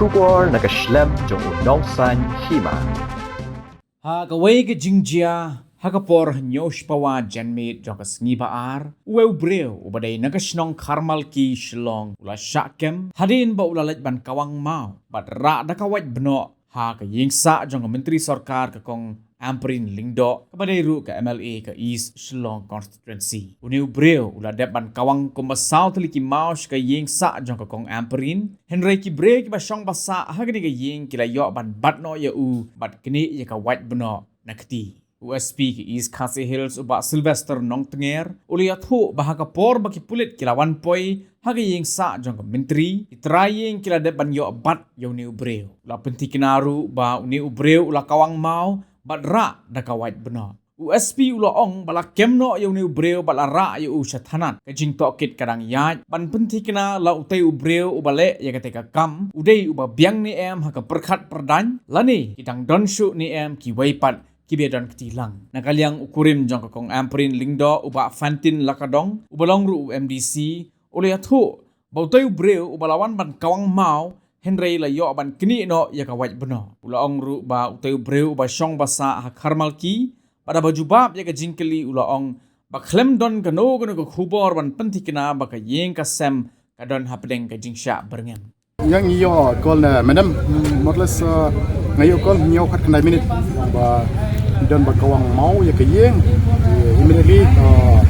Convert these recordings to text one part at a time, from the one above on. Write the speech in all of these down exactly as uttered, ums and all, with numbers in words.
Khubor na ka shlem jong u nongsan hima. Ha kawei ka jingjia, ha ka por hynñiew shiphew janmiet jong ka sngi ba ar, uwei u briew uba dei na ka shnong Kharmalki, Shillong, u la shah kem hadien ba u la leit ban kawang maw bad rah da ka wait bnoh ha ka ïing sah jong ka Myntri Sorkar, ka Kong Ampareen Lyngdoh, kaba dei ruh ka M L A ka East Shillong Constituency. Une u briew u la dep ban kawang kumba saw tylli ki maw sha ka ïing sah jong ka Kong Ampareen, hynrei ki briew kiba shong ba sah ha kane ka ïing ki la ïoh ban bat noh ïa u bad knieh ïa ka wait bnoh na kti. U S P ka East Khasi Hills, u Bah Sylvester Nongtnger, u la ïathuh ba ha ka por ba ki pulit ki la wan poi ha ka ïing sah jong ka Myntri, ki trai ïing ki la dep ban ïoh bat ïa une u briew. U la pynthikna ruh ba une u briew u la kawang maw bad rah da ka wait bnoh. U S P u la ong ba la kem noh ïa une u briew bad la rah ïa u sha thanat. Ka jingtohkit ka dang ïaid, ban pynthikna la utei u briew uba leh ïa katei ka kam u dei uba biang ne em ha ka pyrkhat pyrdaiñ, lane ki dang don shuh ne em kiwei pat kiba don kti lang. Na ka liang u kurim jong ka Kong Ampareen Lyngdoh, u Bah Fantin Lakadong, uba long ruh u M D C, u la ïathuh ba utei u briew uba la wan ban kawang maw, hynrei la ïoh ban knieh noh ïa ka wait bnoh. U la ong ruh ba utei u briew uba shong ba sah ha Kharmalki, bad haba jubab ïa ka jingkylli u la ong ba khlem don kano kano ka khubor ban pynthikna ba ka ïing ka sem ka don hapdeng ka jingshah byrngem. Ïa ngi ïoh call na madam, mm, more or less, uh, nga ïoh call hynñiew khatkhyndai minit ba don ba kawang maw ïa ka ïing. Immediately, uh,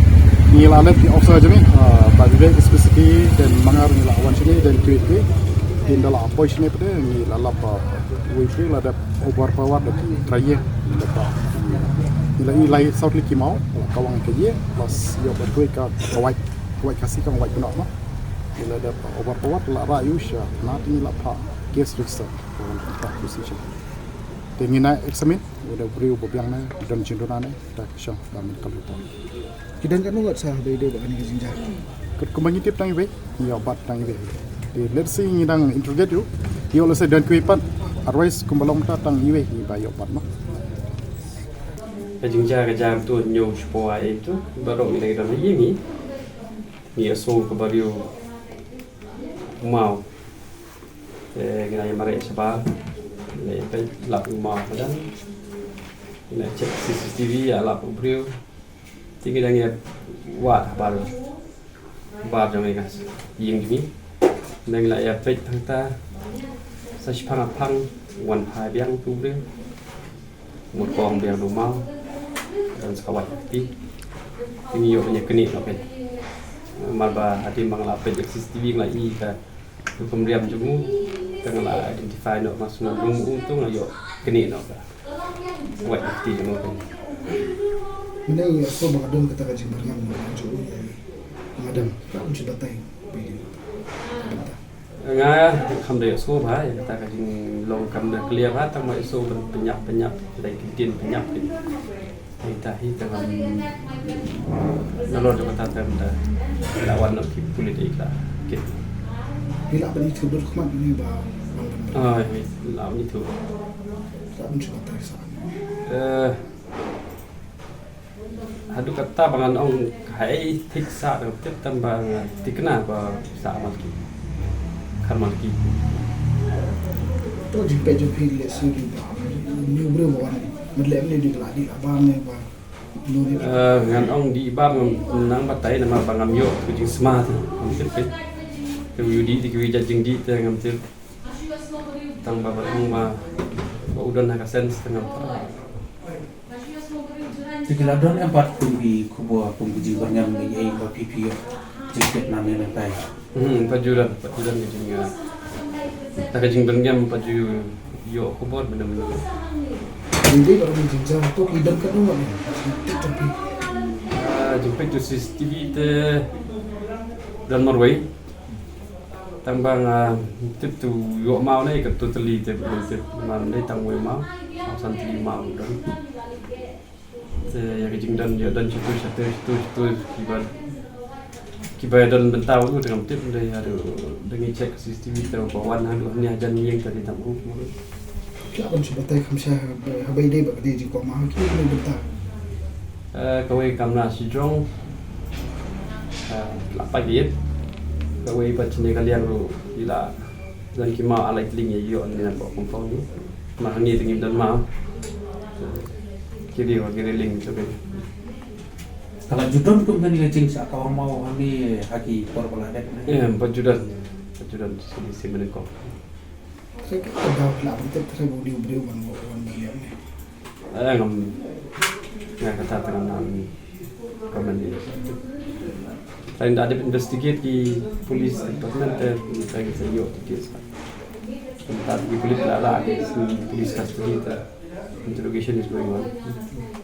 ngi la alert ïa ki officer jong ngi, uh, Bah Vivek S P C T, then ma nga ruh ngi la wan shane, then kiwei kiwei. Then da la poi shane pat ngi la lap, uh, uwei u briew la dep overpower da ki trai ïing. Ngi la, ngi la saw tylli ki maw, la kawang ka ïing, plus ïoh ba kawei ka, ka wait, ka wait Khasi, ka wait bnoh, no. Ngi la dep overpower, la rah ïa u sha thanat, ngi la phah case register for acquisition. Te ngi na examine, u dei u briew ba biang ne, don jingduna ne, da ka shong da medical report. Ki don katno ngut sa ba ïadei bad kane ka jingjia? Kat kumba ngi tip tang iwei, ngi ïoh bat tang iwei. Te let's see, ngi dang interrogate ïa u. Ïoh lehse don kiwei pat, otherwise kumba long mynta tang iwei ngi ba ïoh bat, no. Ka jingjia ka jia kumto, hynñiew shiphew ïa kumto, baroh ngi dang don ha ïing ngi. Ngi ïohsngew kaba riew maw. Te ngi la ïa mareh shabar, ngi la ïa peit, lap u maw madan. Ngi la check C C T V, ïa lap u briew. Te ngi dang ïa wad habar, habar jong ngi ka ïing jong ngi. Ngi dang ïa peit hangta, sa shiphang haphang, wan phai biang u briew. Mut kong biang da u maw, don sa ka wait ha kti. Te ngi ïoh ban ïa knieh noh peit. Namar ba hadien ba nga la peit ïa ka C C T V nga la i ka rukom riam jong u, te nga la identify noh ma sngewbha u, to nga ïoh knieh noh ka wait ha kti jong u peit. Mynne u ïohsngew ba ka don kata ka jingbyrngem jong u ïa i madam, ka um shu batai ba ïa i. Nga kham da ïohsngew bha ïa kata ka jinglong, kam da clear bha, tang ba ïohsngew ban pynïap pynïap, da ki ktien pynïap ki. Ita hi tang, nalor jong kata tang da la wan noh ki pulit ïa kata kit. Phi lah ban ithuh dur khmat ne ba wan ban. Ah, lah ban ithuh. Lah ban cuba tai sa. Eh, Haduh katta ba ngan ong kaei thik sah, dang tip tang ba nga thikna ba sah Malki. Kharmalki. To jingpeit jong phi lehse dei ba une u briew ba wan, mynta lehse dei la dei la bam ne ba. Eh, ngan ong dei bam, ngam nang batai namar ba ngam ïoh ka jingsma te. Ngam tip peit. Te u dei dei kiwei jait jingdei te ngam tip. Tang ba ban ong ba u don ha ka sense te ngam tip. Te ki la don em pat kum ki khubor, kum ki jingbyrngem, ïa ei ba phi phi ïoh jingtip na mynta? Hmm, pat ju don, pat ju don ka jing, ah, na ka jingbyrngem pat ju ïoh khubor mynta mynta. Ym dei ba don jingjia, to ki don katno ngut ne? Tip tang phi. Ah, jingpeit to C C T V te don marwei. Tang ba nga tip tu ïoh maw ne ka totally te ba tip ma ne tang wei maw. Maw san tylli maw don. Te ïa ka jingdon ïa don shitu shitu shitu shitu kiba, kiba don bynta u te ngam tip de ïa de ngi check C C T V te ba wan haduh hangne hajan ïing te dei tang u. Ki lah ban shu batai kham sha haba ïadei bad ka dei jingkwah maw ha ki bynta. Eh, kawei kamra shijrong. Eh, la pait ïa kawei pat shane ka liang ruh ki la Don ki maw a lait lyngngoh ïa ïoh na ka compound ni. Ma hangne te ngim don maw. Ki riew ki riew lyngngoh to. Ka la ju don kum kane ka jingshah kawang maw hangne ha ki por ba la dep ne? Em, pat ju don. Pat ju don shisien mynne ko. Te ka daw ka la ban tip te ba u dei u briew ban wan ban ïap ne. Ai ngam, nga kata te ngam comment ïa. Tang da dep investigate ki police department te tang sa ïoh ki case. Kumta ki police la la ki police custody te interrogation is going on.